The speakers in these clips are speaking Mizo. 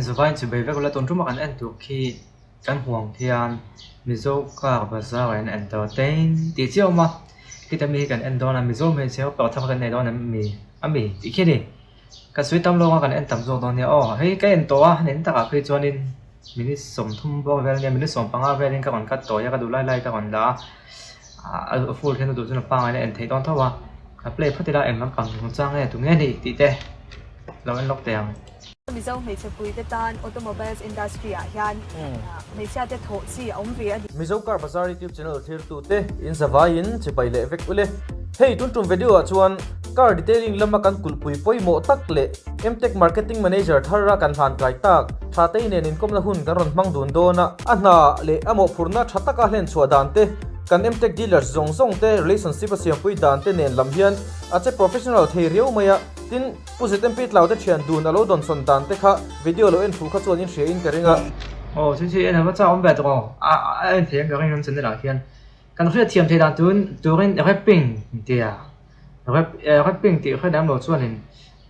Zavain chu bei vek ula tun ṭuma kan en tur khi kan huang khian Mizo car bazar ah hian entertain tih chiah a awm a khita mi hi kan en dawn a Mizo hmeichhe ho pakhat kha kan nei dawn em mi a mi tih khi a ni ka sawi tam lawng a kan en tam zawk dawn nia aw hei ka en tawh a heng takah phei chuanin minute 30 bawk vel ania minute 15 velin ka rawn cut tawi a ka duh lai lai ka rawn dah a a full hian a duh chuan a pangngai in a en theih dawn tho a a play phawt ila eng lampang chungchang nge tunge a nih tih te lo en lawk teh ang. Mizo hmeichhe puite tan automobiles industry ah hian hmeichhia te thawh chi a awm ve a ni. Mizo Car Bazaar YouTube channel thlirtute in zavaiin chipai leh vek ule. Hei tun tum video ah chuan car detailing lama kan kulhpui pawimawh tak leh Mtech Marketing Manager thara kan hlan kai tak Thatei nen inkawmna hun kan rawn hmang dun dawn a. A hna leh a mawhphurhna tha taka hlen chhuah dan te, kan Mtech dealers zawng zawng te relationship a siampui dan te nen lam hian a che professional thei riau mai a, tin, Pu ZMP Tlau te thian dun a lo dawnsawn dan te kha video lo en fuh kha chuan in hria in ka ring a. Aw chu chu en a va chak awm ve tawh aw a a en thei ang ka ring ang channel ah khian kan hriat thiam thei dan tun turin rapping tia rap rapping tih hriat ang lo chuanin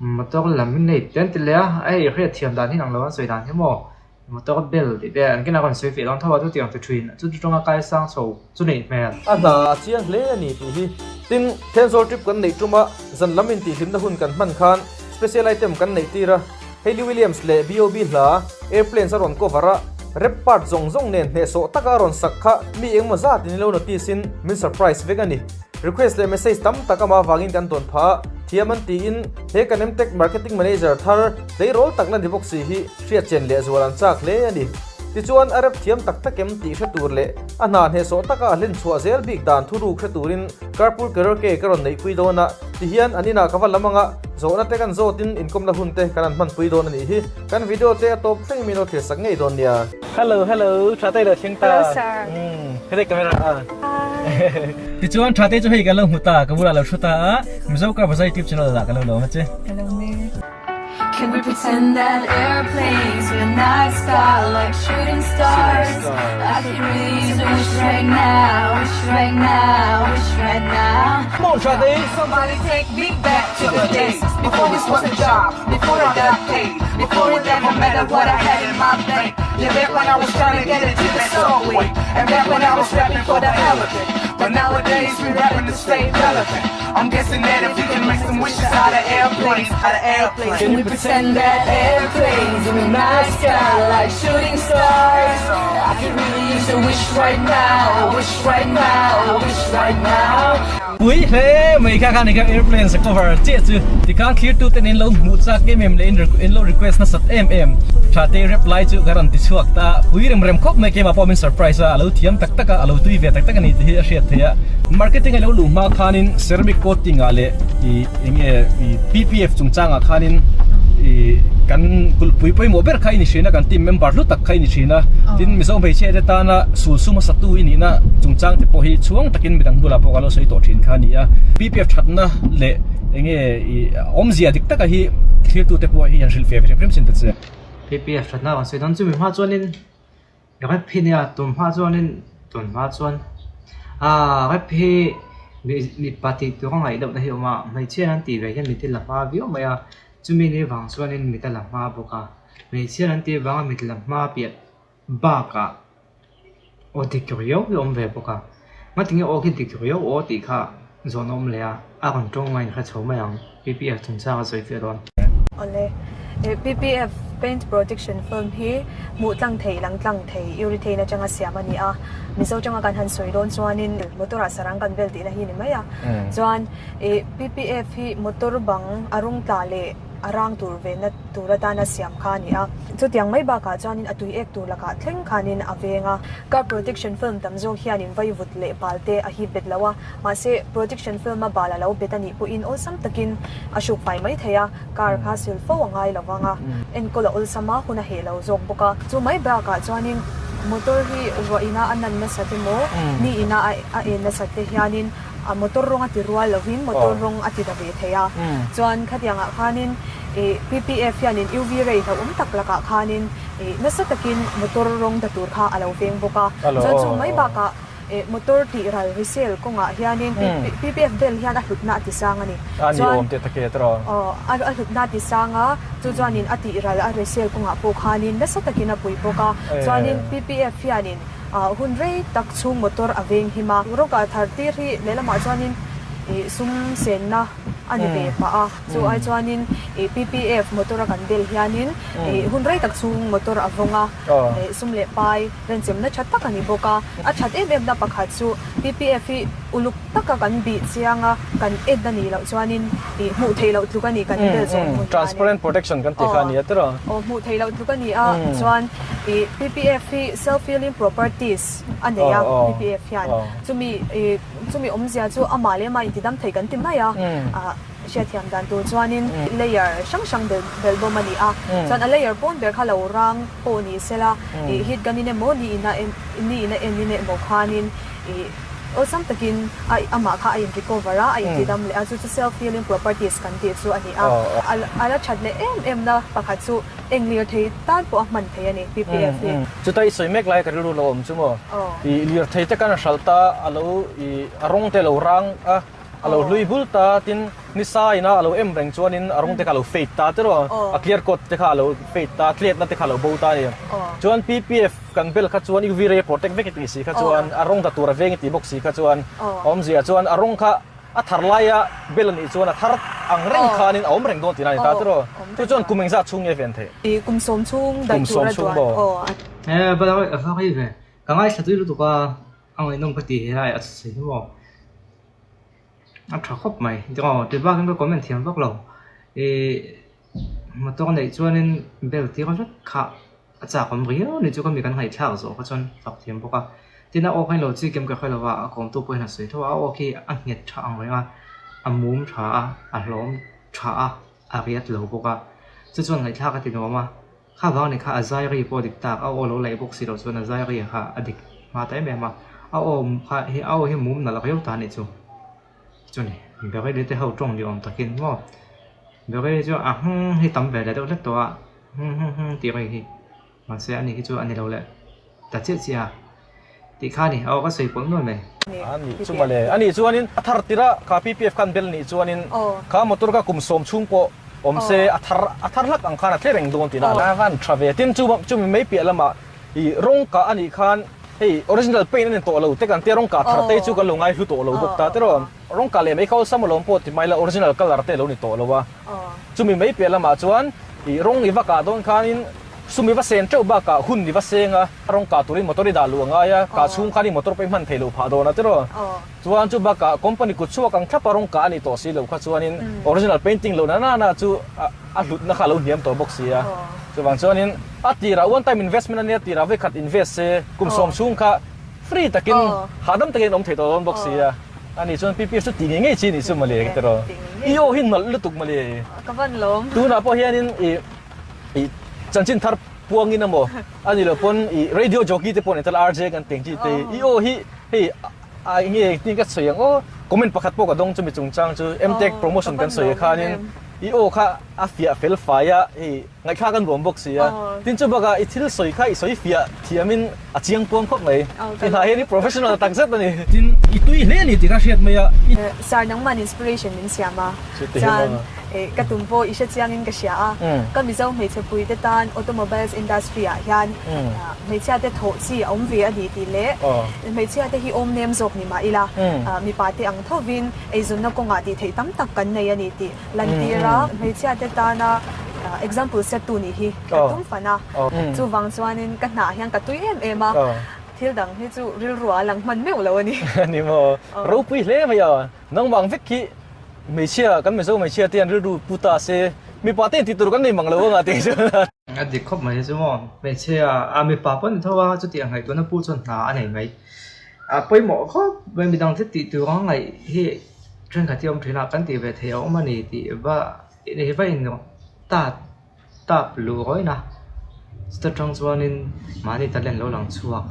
motor lam in nei te an ti leh a hei hriat thiam dan hi ang lo an sawi dan hi maw. Motor bell tih te an kena rawn sawi feh dawn tho a, chutiang ti thin chu chu tawnga kai sang chho chu neih hmel. A hna a chiang hle a ni tih hi. Tin, Thenzawl trip kan neih tuma zan lam intihhlimna hun kan hman khan special item kan neih tir a, Hayley Williams leh B.O.B hla Airplanes a rawn cover a, rap part zawng zawng nen hnehsawh taka a rawn sak kha mi engmaw zat in lo notice in min surprise vek a ni. Request leh message tam tak amah avangin kan dawn phah a, thiam an tiin he kan Mtech Marketing Manager thar tleirawl tak la ni bawk si hi Hriat chen leh zual an chak hle a ni. Tichuan, a rep thiam tak tak em tih hre tur leh a hna hnehsawh taka a hlen chhuah zel bik dan thuruk hre turin Carpool Karaoke ka rawn neihpui dawn a, tihian an inah ka va lam anga zawhna te kan zawtin inkawmna hun te kan han hmanpui dawn a nih hi. Kan video te a tawp thleng min lo thlir sak ngei dawn nia. Hello hello Thatei lo thleng ta. Hello sir. Hello camera a. Tichuan Thatei chu hei kan lo hmu ta ka bulah lo hru ta a Mizo Car Bazaar YouTube channel ah ka lo lawm a che. Hello me. Can we pretend that airplanes in the night sky like shooting stars? I could really use a wish right now, wish right now, wish right now. Come on Thatei. Somebody take me back to the days before this was a job, before I got paid, before it ever mattered what I had in my bank. Yeah, back when I was trying to get into the subway, and back when I was rapping for the hell of it. But nowadays we rapping to stay relevant. I'm guessing that if we can make some wishes out of airplanes, out of airplanes. Can we pretend that airplanes in the night sky like shooting stars? I could really use a wish right now, wish right now, wish right now. Pui hle mai kha khan ikha airplane sa cover che chu tikhan thlir tu ten in lo hmuh chak em em leh in lo request nasat em em tha te reply chu ka rawn ti chhuak ta pui rem rem khawp mai keimah pawh min surprise a alo thiam tak tak a alo tui ve tak tak ani tih hi a hriat theih a marketing a lo luh hma khanin ceramic coating ah leh ih enge ih ppf chungchang ah khanin ih kan kulhpui pawimawh ber kha i ni thin a kan team member hlu tak kha i ni thin a tin mizo hmeichhia te tana sul sum hmasa tu i nihna chungchang te pawh hi chhuang takin midang bulah pawh ka lo sawi tawh thin kha a ni a ppf thatna leh enge ih awmzia dik taka hi thlir tute pawh hi an hrilh ve hrim hrim thin ta che. Ppf thatna kan sawi dawn chumi hma chuanin rep hi nia tun hma chuanin tun hma chuan aaa rep hi mipa tih tur a ngaih deuh na hi a awm a hmeichhia an tih ve hian mit a la hma viau mai a chumi ni vang chuanin mit a la hma bawk a hmeichhia an tih vanga mit la hma piah bakah aw dik riau hi a awm ve bawk a ngatinge aw khi dik riau aw tih kha zawn a awm leh a a rawn tawng a inhre chho mai ang P_P_F chungchang a sawi fiah dawn. Awle P_P_F paint protection film hi hmuh tlang thei lang tlang thei urethane atanga siam a ni a Mizo tanga kan han sawi dawn chuanin motor ah sarang kan vel tihna hi a ni mai a chuan ih P_P_F hi motor bang a rawng tla leh a rang tur ve na tur atana siam kha a ni a. Chutiang mai bakah chuanin a tui ek tur lakah thleng khanin a veng a. Car protection film tam zawk hianin vaivut leh bal te a hip bet lo a, mahse protection film a bal a lo bet a nih pawhin awlsam takin a hruk fai mai thei a, car kha sil fo a ngai lo vang a, enkawl a awlsam a, hun a heh lo zawk bawk a. Chu mai bakah chuanin motor hi ruah ina a nan nasat emaw, ni ina a en nasat te hianin a motor rawng a ti rual lovin motor rawng a ti da ve thei a, chuan khatiangah khanin ih PPF hianin UV ray hlauhawm tak lakah khanin ih nasa takin motor rawng da tur kha a lo veng bawk a, chuan chu mai bakah. Motor tih ral resale kawngah hianin PPF bel hian a hlutna a ti sang a ni. A ni awm teh tak e tawh. Aw, a hlutna a ti sang a, chu chuanin a tih ral a resale kawngah pawh khanin nasa takin a pui bawk a. Chuanin PPF hianin hun rei tak chhung motor a veng him a. Rawka thar tir hi lehlamah chuanin sum senna a ni ve pah a. Chu ai chuanin PPF motor a kan bel hianin hun rei tak chhung motor a vawng a, sum leh pai Renchemna tha tak a ni bawk a, a that em em na pakhat chu PPF hi uluk taka kan bih chiang a, kan en a nih loh chuanin ih hmuh theih loh tluk a ni kan bel zawh hmun kha a ni. Transparent protection kan tih kha a ni a tiraw? Aw, hmuh theih loh tluk a ni a, chuan ih PPF hi self healing properties a nei a PPF hian chumi ih chumi awmzia chu amah leh amah intidam thei kan ti mai a, ah. Hriatthiam dan tur chuanin layer hrang hrang belhbawm a ni a, chuan a layer pawn ber kha lo rang pawh ni sela ih heat gun in emaw ni ina ni ina en in emaw khanin ih awlsam takin a amah kha a in recover a, a in tidam leh a, chu chu self healing properties kan tih chu a ni a. A la that leh em em na pakhat chu eng lirthei tan pawh a hman thei a ni PPF hi. Chuta i sawi mek lai ka rilru lo awm chu maw? Ih lirthei te kan hralh ta a lo ih a rawng te a lo rang a. A lo hlui bul ta, tin nisa ina a lo em reng chuanin a rawng te kha a lo fade ta tiraw, a clear coat te kha a lo fade ta, tletna te kha a lo bo ta a ni. Chuan PPF kan bel kha chuan UV ray a protect vek i tih si kha chuan a rawng ta tur a veng i tih bawk si kha chuan awmzia chuan a rawng kha a thar laia bel a nih chuan a thar ang reng khanin a awm reng dawn tihna a ni ta tiraw. Chu chuan kum engzat chhung nge ven theih? Kum sawm chhung daih tur a duan aw. He va rei ve, ka ngaithla tui lutuk a. A ngaihnawm ka ti helai a sawi hi maw a tha khawp mai aw ti bakin ka comment thiam vak lo ih motor neih chuanin bel tir vek kha a chak awm riau ni chu ka mi kan ngaihthlak zawh kha chuan fak thiam bawk a tin a aw kha englo chi kem ka hre lo a a kawmtu pawhin a sawi tho a a aw khi a nghet tha ang reng a a mum tha a a hlawm tha a a riat lo bawk a chu chuan ngaihthlak a ti nuam a. Kha vang ni kha a zai ri pawh a dik tak, a aw lo laih bawk si loh chuan a zai ri kha a dik hma ta em em a, a aw kha hi a aw hi mum nalh riau ta a nih chu, chuni Berili te ho tawng ni awm takin maw Berili chu a hming hi tam ve leh deuh hlek tawh a, hming hming hming tih ri hi mahse ani hi chu a ni lo leh ta chiah chiah a. Tih kha a ni, aw ka sawi pawlh nual mai. A nih chu mawle. A nih chuanin a thar tirh a, kha PPF khan bel nih chuanin kha motor kha kum sawm chhung pawh awm se a thar a thar hlak ang khan a tle reng dawn tihna a van tha ve. Tin chu chumi mai piah lamah ih rawng kah a nih khan hei original paint a ni tawh lo te kan tia rawng kah thar te chu kan lo ngai hlu tawh lo bawk ta tiraw. Rawng kah leh mai kha awlsam alawm pawh ti mai la original colour te a lo ni tawh lo a. Chumi mai piah lamah chuan ih rawng i va kah dawn khanin sum i va sen teuh bakah hun i va seng a. A rawng kah turin motor i dah luh a ngai a, kah chhung khan i motor pawh i hman theih loh phah dawn a tiraw? Chuan chu bakah company kut chhuak ang thlapa rawng kah a nih tawh si loh kha chuanin original painting loh na nana chu a hlutna kha a lo hniam tawh bawk si a. Chuvang chuanin a tirah one time investment a nia tirah vekhat invest se kum sawm chhung kha free takin hahdam takin an awm thei tawh dawn bawk si a. Ani chuan PPF chu tih ngei ngei chi a nih chu mawle ka tiraw? I aw hi nalh lutuk mawle. Tunah pawh hianin i i chanchin thar puangin emaw a ni loh pawn i radio jockey te pawh ni tel RJ kan teng chi te i aw hi hei a enge engtin ka sawi ang aw comment pakhat pawh ka dawng chumi chungchang chu mtech promotion kan sawi khanin i aw kha a fiah fel fai a hei ngaihthlak a nuam bawk si a tin chu bakah i thil sawi kha i sawi fiah thiamin a chiang puang khawp mai i hna hian i professional tak zet a ni. Tin i tui hle a ni tih kha hriat mai a. Sir nangman inspiration min siam a chuan ka tum pawh i hre chiangin ka hria a, ka Mizo hmeichhe puite tan automobiles industry ah hian hmeichhia te thawh chi a awm ve a ni tih leh hmeichhia te hi awm nem zawk ni mah ila mipa te ang thovin eizawnna kawngah tih theih tam tak kan nei a ni tih lantir a, hmeichhia te tana example set tu nih hi ka tum fan a, chuvang chuanin ka hnah hian ka tui em em a, thil dang hi chu rilru ah a lang hman meuh lo a ni. Ni maw? Ropui hle mai a, nangmah ang vek hi hmeichhia kan Mizo hmeichhia te hian rilru pu ta se mipa te intih tur kan nei mang lo anga tih chuan. A dik khawp mai chu maw, hmeichhia a mipa pawh ni tho a, chutiang ngaihtuahna pu chuan hna a nei mai. A pawimawh khawp mai midang te tih tur ang ngaih hi thenkhat hi a awm thin a, kan tih ve theih a awm a ni tih va va in ta tap luh rawih na chuta tang chuanin mahni talent lo lang chhuak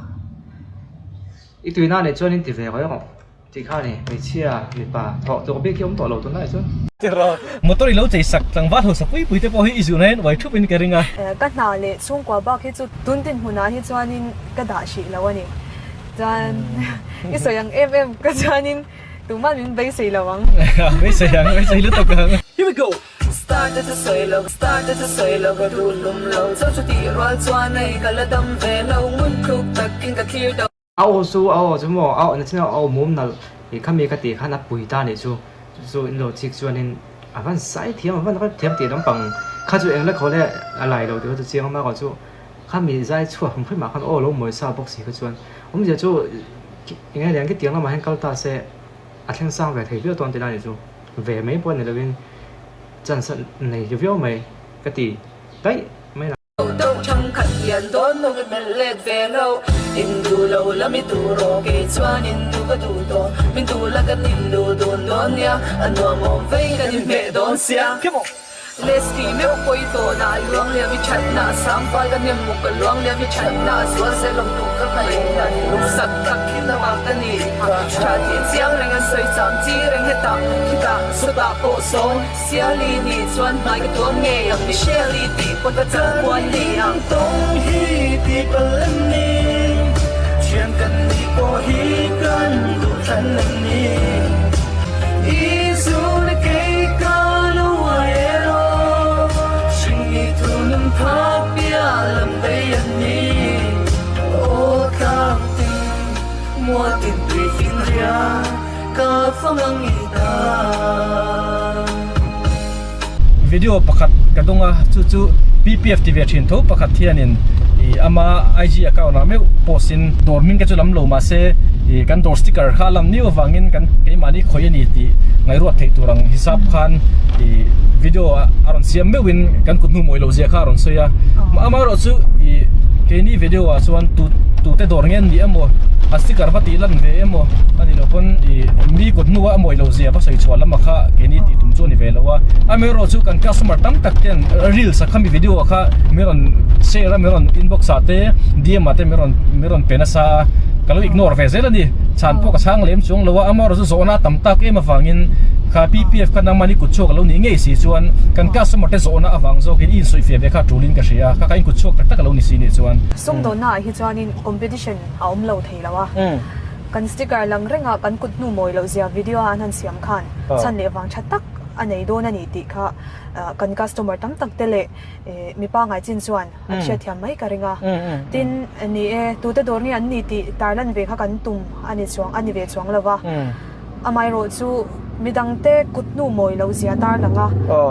i tuina nih chuanin ti ve rawih rawh tih kha a ni hmeichhia mipa thawh tur bik hi awm tawh lo tunlai chuan. Tiraw motor i lo chei sak tlangval hausa pui pui te pawh hi i zuhna hian uai thup in ka ring a. Ka hna leh chhungkua bak hi chu tun dinhmunah hi chuanin ka dah hrih lo a ni. Chuan i sawi ang em em ka chuanin tuman min beisei lo ang. Beisei ang, beisei lutuk ang. Here we go! Star te chu sawi lo, star te chu sawi lo ka duh hlum lo Cho chu tih rual chuan hei ka la dam ve lo Ngun thluk takin ka thlir do. A aw chu a aw chu maw a aw na chin a aw mum nalh ih khami ka tih khan a pui ta nih chu chu chu in lo chik chuanin a van sai thiam a van rep thiam tih lampang kha chu eng la khaw le a lai lo tih kha chu chiang a mah erawh chu khami zai chhuak hrim hrim ah khan aw lo mawi sa bawk si kha chuan awmzia chu eng nge lian khitiang lamah hian kal ta se a thleng sang ve thei viau dawn tih lai nih chu ve mai pawh a ni lovin chance a nei viau mai ka ti daih mai la. Deuh thangkhat lian dawn lo i melh let ve lo In duh lo la mi duh rawh kei chuan in duh ka duh tawh Min duh la kan in duh dun dawn nia a nuam awm vei kan in hmeh dawn sia Leslie meuh pawi tawh nah luang liam i that nah sang fal ka nem muk ka luang liam i that nah zual zel awm duh ka ngaih nat lungsak tak hi na mak ka ni Tha tih chiang reng an sawi cham chi reng hetah khitah sawtah pawh sawm Siali nih chuan hmai ka tuam ngei ang Michelle-i tih pawn ka chak kual ni ang. Tawng hi ti pal an ni, thian kan nih pawh hi kan duh thlan an ni. I zun a kei ka lo uai elaw, hringni thu nun phak piah lam daih an ni. Aw tlang tin, mual tin tui fin ria. Ka fang i ta. Video pakhat ka dawng a, chu chu PPF ti ve thin tho pakhat hianin ih ama IG account ah meuh post in dawr hming te chu lam lo mahse ih kan dawr sticker kha a lam niu avangin kan keimahni khawi a ni tih ngaihruat theih tur ang hisap khan ih video a rawn siam meuhin kan kut hnu mawi loh zia kha a rawn sawi a, amaherawh chu ih keini video ah chuan tu tute dawr nge an ni emaw a sticker va tih lan ve emaw a ni loh pawn ih mi kut hnua a mawi loh zia va sawi chhuah lam ah kha keini tih tum chu a ni ve lo a amaherawh chu kan customer tam tak ten reels ah khami video ah kha min rawn share a min rawn inbox ah te D_M ah te min rawn min rawn pe nasa a ka lo ignore ve zel a ni chhan pawh ka chhang lem chuang lo a amaherawh chu zawhna a tam tak em avangin kha P_P_F kha nangmahni kut chhuak a lo nih ngei si chuan kan customer te zawhna avang zawkin i insawifiah ve kha a tulin ka hria a kha kha in kut chhuak tak tak a lo ni si nih chuan. Sumdawnna ah hi chuanin competition a awm lo thei lo a, kan sticker lang renga kan kut hnu mawi loh zia video a an han siam khan chhan leh vang tha tak a nei dawn a ni tih kha kan customer tam tak te leh mi pangai chin chuan an hriatthiam mai ka ring a. Tin, ni e, tute dawr nge an ni tih tarlan ve kha kan tum a ni chuang a ni ve chuang lo va. Amaherawh chu midangte kut hnu mawi loh zia tarlang a,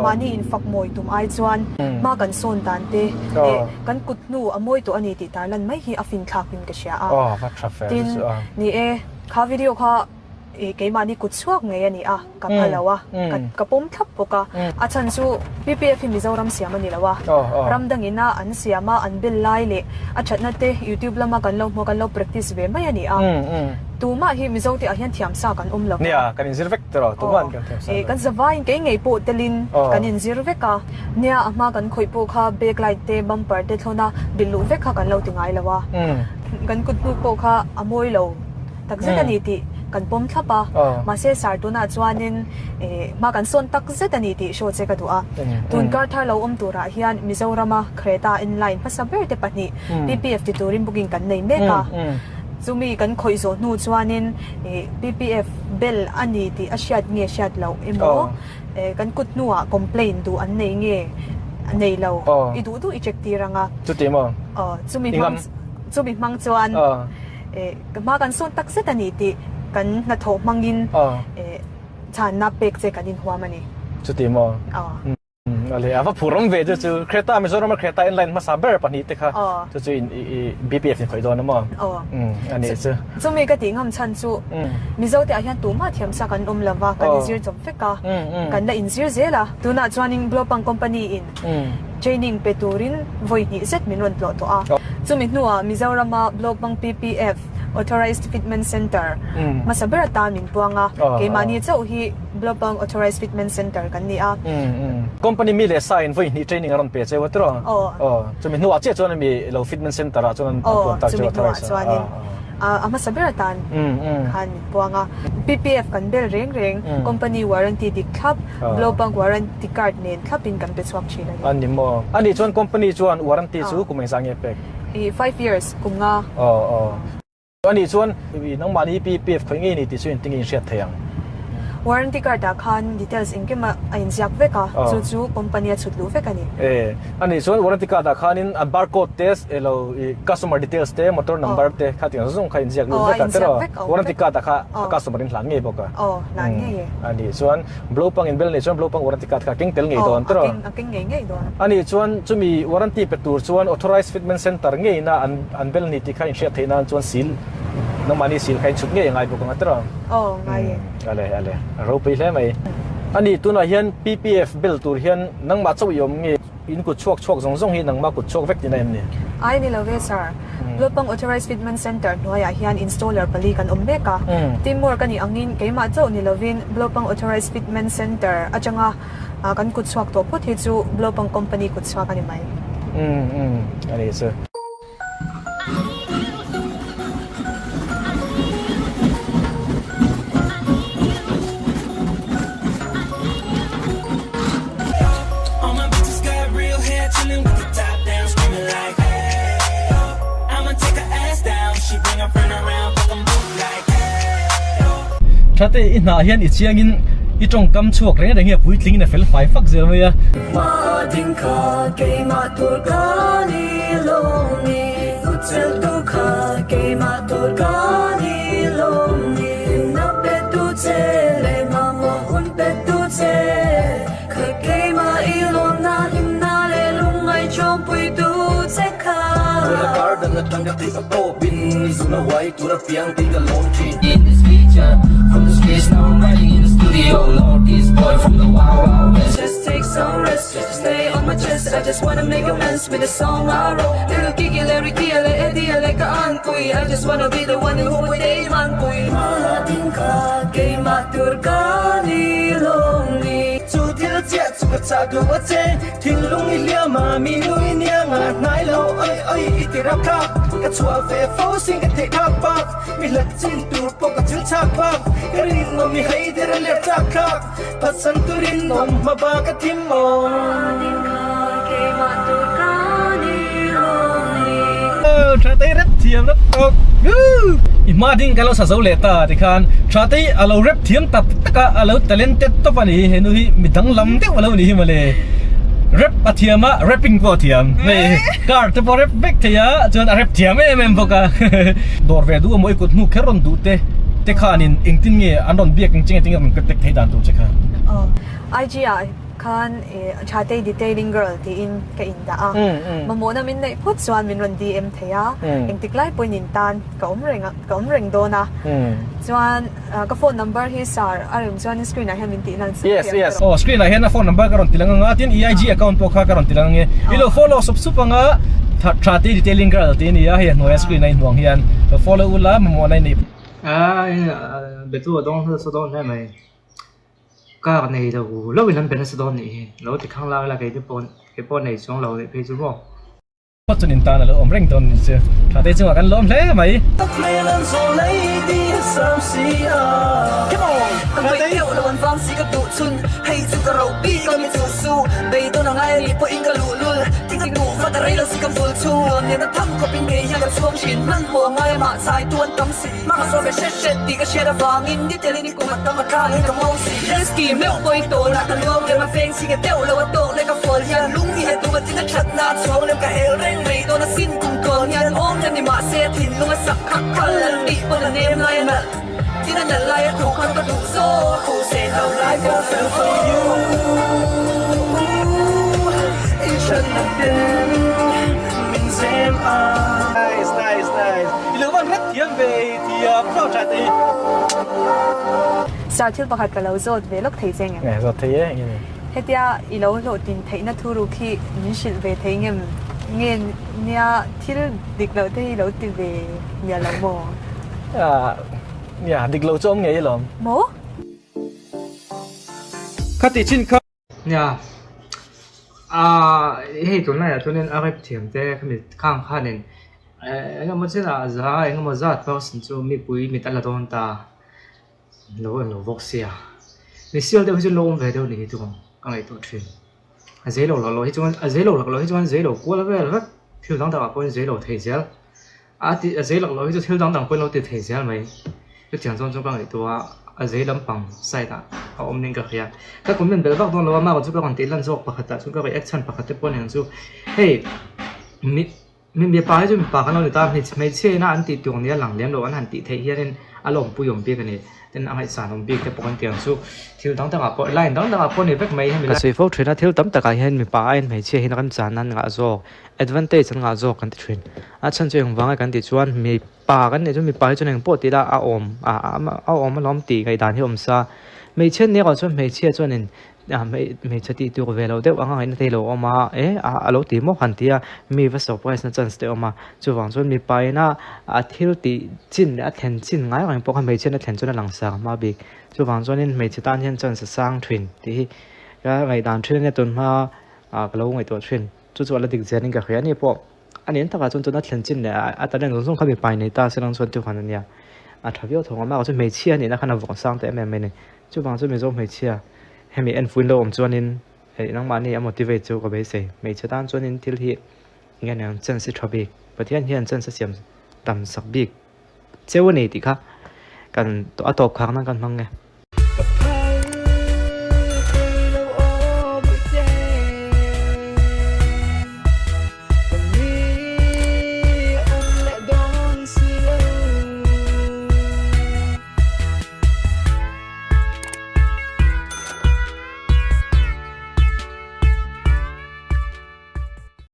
mahni infak mawi tum ai chuan hma kan sawn dan te leh kan kut hnu a mawi tawh a ni tih tarlan mai hi a finthlak in ka hria a. Tin, ni e, kha video kha keimahni kut chhuak ngei a ni a, ka pha lo a, ka pawm thlap bawk a. A chhan chu PPF hi Mizoram siam a ni lo a, ram dangin a an siam a, an bel lai leh a thatna te YouTube lama kan lo hmu a, kan lo practice ve mai a ni a. Tumah hi Mizo te ah hian thiam sa kan awm lo va. Nia, kan inzir vek tawh lo, tumah an kan thiam sa lo. Kan zavaiin kei ngei pawh telin kan inzir vek a. Nia, a hma kan khawih pawh kha back light te, bumper te thlawn a bilh luh vek kha kan lo ti ngai lo a. Kan kut hnu pawh kha a mawi lo takzet a ni tih kan pawm thlap a. Mahse sar tunah chuanin hma kan sawn takzet a ni tih hriaw che ka duh a. Tun kar thar lo awm turah hian Mizorama Creta inline hmasa ber te pahnih PPF ti turin booking kan nei mek a. Chumi kan khawih zawh hnu chuanin PPF bel a ni tih a hriat nge hriat loh emaw kan kut hnuah complaint duh an nei nge nei lo i duh duh i check tir ang a. Chuti maw? Aw, chumi hmang chumi hmang chuan hma kan sawn tak zet a ni tih kan hnathawh hmangin chhanna pek che kan inhuam a ni. Chuti maw? Aw. Ale a va phurawm ve chu chu Creta Mizoram a Creta inline hmasa ber pahnih te kha chu chu in i BPF in khawih dawn a maw a nih chu. Chumi ka tih ngam chhan chu Mizo te ah hian tumah thiamsa kan awm lo va kan inzir chawp vek a kan la inzir zel a tunah chuanin Glopang company in training pe turin vawi hnih zet min rawn tlawh tawh a chumi hnuah Mizorama Glopang PPF Authorized Fitment Centre hmasa ber atan min puang a, keimahni chauh hi Blobang Authorized Fitment Centre kan ni a. Company mi leh sa in vawi hnih training a rawn pe cheu a tiraw? Aw. Chumi hnuah chiah chuan mi lo fitment centre ah chuan an puan tak cheu a Authorized a. Chumi hnuah chuanin a hmasa ber atan khan min puang a. PPF kan bel reng reng, company warranty dik thlap, Blobang warranty card nen thlapin kan pe chhuak thin a ni. A ni maw? Anih chuan company chuan warranty chu kum engzah nge pek? I 5 years kum nga. Aw aw. Anih chuan nangmahni PPF khawi ngei ni tih chu engtin nge in hriat thei ang? Warranty card ah khan details engkim a inziak vek a, chu chu company a chhut luh vek a ni. E, anih chuan warranty card ah khanin a barcode te elo customer details te motor number te kha tiang zawng kha inziak lut vek a tiraw? Warranty card ah kha a customer in hlan ngei bawk a. Aw, hlan ngei e. Anih chuan Blopang in bel nei chuan Blopang warranty card kha a keng tel ngei dawn tiraw? Aw, a keng ngei ngei dawn. Anih chuan chumi warranty pe tur chuan authorized fitment center ngeina an an bel ni tih kha inhriat theih nan chuan seal nangmahni seal kha inchhut ngei a ngai bawk ang a tiraw? Aw, ngai e. Ale, ale. A ropui hle mai. Anih tunah hian PPF bel tur hian nangmah chauh i awm nge? In kut chhuak chhuak zawng zawng hi nangmah kut chhuak vek tihna em ni? Ai ni lo ve sir. Lopang Authorized Fitment Centre hnuaiah hian installer pali kan awm mek a. Teamwork a nih angin keimah chauh ni lovin Blopang Authorized Fitment Centre atanga kan kut chhuak tawh phawt hi chu Blopang Company kut chhuak a ni mai. Umm umm a ni chu. Thate i hnah hian i chiangin i tawngkam chhuak reng reng hi a puitlingin a fel fai fak zel mai a. Thatei rep thiam lap tawk i hma ding ka lo sa zo leh ta tikhan Thatei a lo rep thiam tak tak a a lo talented tawp a ni hi henu hi mi danglam deuh a lo ni hi mawle rep a thiam a rapping pawh a thiam hei car te pawh rep vek thei a chuan a rep thiam em em bawk a dawr ve duh emaw i kut hnu kher rawn duh te te khanin engtin nge an rawn biak engtin nge tinge rawn contact thei dan tur che kha. IG ah khan Thatei detailing girl tiin ka indah a, mamawhna min neih phawt chuan min rawn DM thei a, engtik lai pawhin in tan ka awm reng a, ka awm reng dawn a, chuan ka phone number hi sir a rem chuan screen ah hian min tih lan sak Yes yes aw screen ah hian a phone number ka rawn ti lang anga tin i IG account pawh kha ka rawn ti lang ange i lo follow sup sup anga Thatei detailing girl tih a ni a hei a hnuaia screen a inhmuh ang hian lo follow ula mamawhna i neih Betu a dawng nasa dawn hle mai. Car nei lo lo in an be nasa dawn nih hi. Lo ti khang lai la kei te pawh kei pawh nei chuang lo leh phei chu maw. Phawt chuan in tan a lo awm reng dawn ni chu. Tha te chungah kan lawm hle mai. Nice nice nice i lo van ret thiam ve thiam thlawh tha te hi. Sir thil pakhat ka lo zawt ve lawk thei che ngem? Nge zawt thei e enge ni? Hetia i lo hlawhtlin theihna thuruk hi min hrilh ve thei ngem? Nge nia thil dik loh te hi lo ti ve miah lo maw? Nia dik lo chu awm ngei alawm. Maw? Khati chin kha. Nia aaa hei tunlaiah chuanin a rep thiam te khami khang khanin eng emaw chinah za eng emaw zat person chu mipui mit a la dawn ta lo en lo bawk sia mi sial deuh hi chu lo awm ve deuh ni hi chu ka ngaihtuah thin a zei lo lak loh hi chuan a zei lo lak loh hi chuan zei lo kual vel vek thil dang takah pawhin zei lo thei zel. A ti a zei lak lo hi chu thil dang dang pawhin lo ti thei zel mai. Chutiang chuan chu ka ngaihtuah a, a zei lampang side ah a awm niin ka hria. Ka comment belh vak dawn lo a, mah chu ka rawn tih lan zawk pakhat ah chuan ka react chhan pakhat te pawh aniang chu hei mi mi mipa hi chu mipa kan lo ni ta a, hmeichhia ina an tih tur nia lang lem lo an han tih theih hianin a lawmpui awm bik a ni. Tin a ngaihsan awm bik te pawh kan ti ang chu thil dang dangah pawh line dang dangah pawh a ni vek mai hemi Ka sawi fo thin a, thil tam takah hian mipa aiin hmeichhia hian remchan an ngah zawk, advantage an ngah zawk kan ti thin. A chhan chu engvang nge kan tih chuan mipa kan nih chuan mipa hi chuan engpawh tih ila a awm a a awm alawm tih ngaihdan hi a awm sa. Hmeichhia nia erawh chuan hmeichhia chuanin hmeichhe tih tur ve lo deuh anga ngaihna te hi a lo awm a, eh a lo ti maw han ti a, mi va surprise na chance te a awm a, chuvang chuan mipa ina a thil tih chin leh a thlen chin ngai reng pawh kha hmeichhia na thlen chuan a langsar hma bik, chuvang chuanin hmeichhe tan hian chance a sang thin tih hi ka ngaihdan thin a nia tunhma ah ka lo ngaihtuah thin, chu chu a la dik zel in ka hria a ni pawh a nen takah chuan tuna thlen chin leh a talent zawng zawng kha mipa in nei ta se lang chuan chu han a nia, a tha viau thawng a mah chuan hmeichhia a nihna khan a vawng sang ta em em mai a ni. Chuvang chu Mizo hmeichhia hemi enfuin lo awm chuanin hei nangmahni a motivate chu ka beisei. Hmeichhe tan chuanin thil hi eng nge niang chance i tha bik. Pathian hian chance a siam tam sak bik cheu a ni tih kha kan a tawp khang nan kan hmang nge.